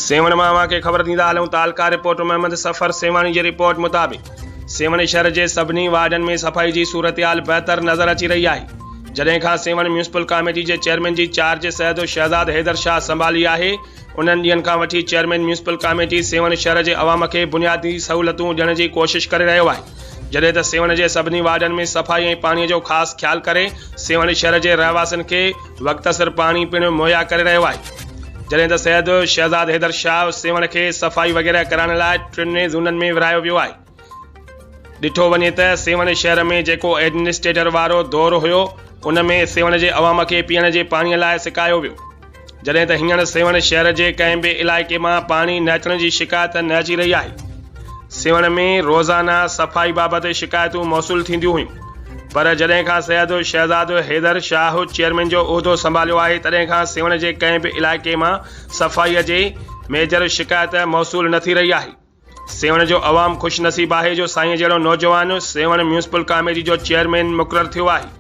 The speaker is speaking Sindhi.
سيوهڻ مان اوهان کي خبر ڏيندا هلون تعلقه رپورٽر محمد صفر سيوهاڻي جي رپورٽ مطابق سيوهڻ شهر جي سڀني وارڊن ۾ صفائي جي صورتحال بهتر نظر اچي رهي آهي جڏهن کان سيوهڻ ميونسپل ڪاميٽي جي چيئرمين جي چارج سيد شهزاد حيدر شاهه سنڀالي آهي انهن ڏينهن کان وٺي چيئرمين ميونسپل ڪاميٽي سيوهڻ شهر جي عوام کي بنيادي سهولتون ڏيڻ جي ڪوشش ڪري رهيو آهي جڏهن ته سيوهڻ جي سڀني وارڊن ۾ صفائي ۽ پاڻي جو خاص خيال ڪري سيوهڻ شهر جي رهواسين کي وقت سر پاڻي پڻ مهيا ڪري رهيو آهي جڏهن ته سيد شهزاد حيدر شاهه سيوهڻ کي صفائي وغيره ڪرائڻ لاء ٽن زونن ۾ ورهايو ويو آهي ڏٺو وڃي ته سيوهڻ شهر ۾ جيڪو ايڊمنسٽريٽر وارو دور هيو ان ۾ سيوهڻ جي عوام کي پيئڻ جي پاڻي لاء سڪايو ويو جڏهن ته هينئر سيوهڻ شهر جي ڪنهن به علائقي مان پاڻي نه اچڻ جي شڪايت نه اچي رهي آهي. سيوهڻ ۾ روزانه صفائي بابت شڪايتون موصول ٿينديون هيون پر جڏهن کان سيد شهزاد حيدر شاهه چيئرمين جو عهدو سنڀاليو آهي تڏهن کان سيوهڻ جي ڪنهن به علائقي مان صفائي جي ميجر شڪايت موصول نه ٿي رهي آهي. سيوهڻ جو عوام خوش نصيب آهي جو سائين جهڙو نوجوان سيوهڻ ميونسپل ڪاميٽي جو چيئرمين مقرر ٿيو آهي.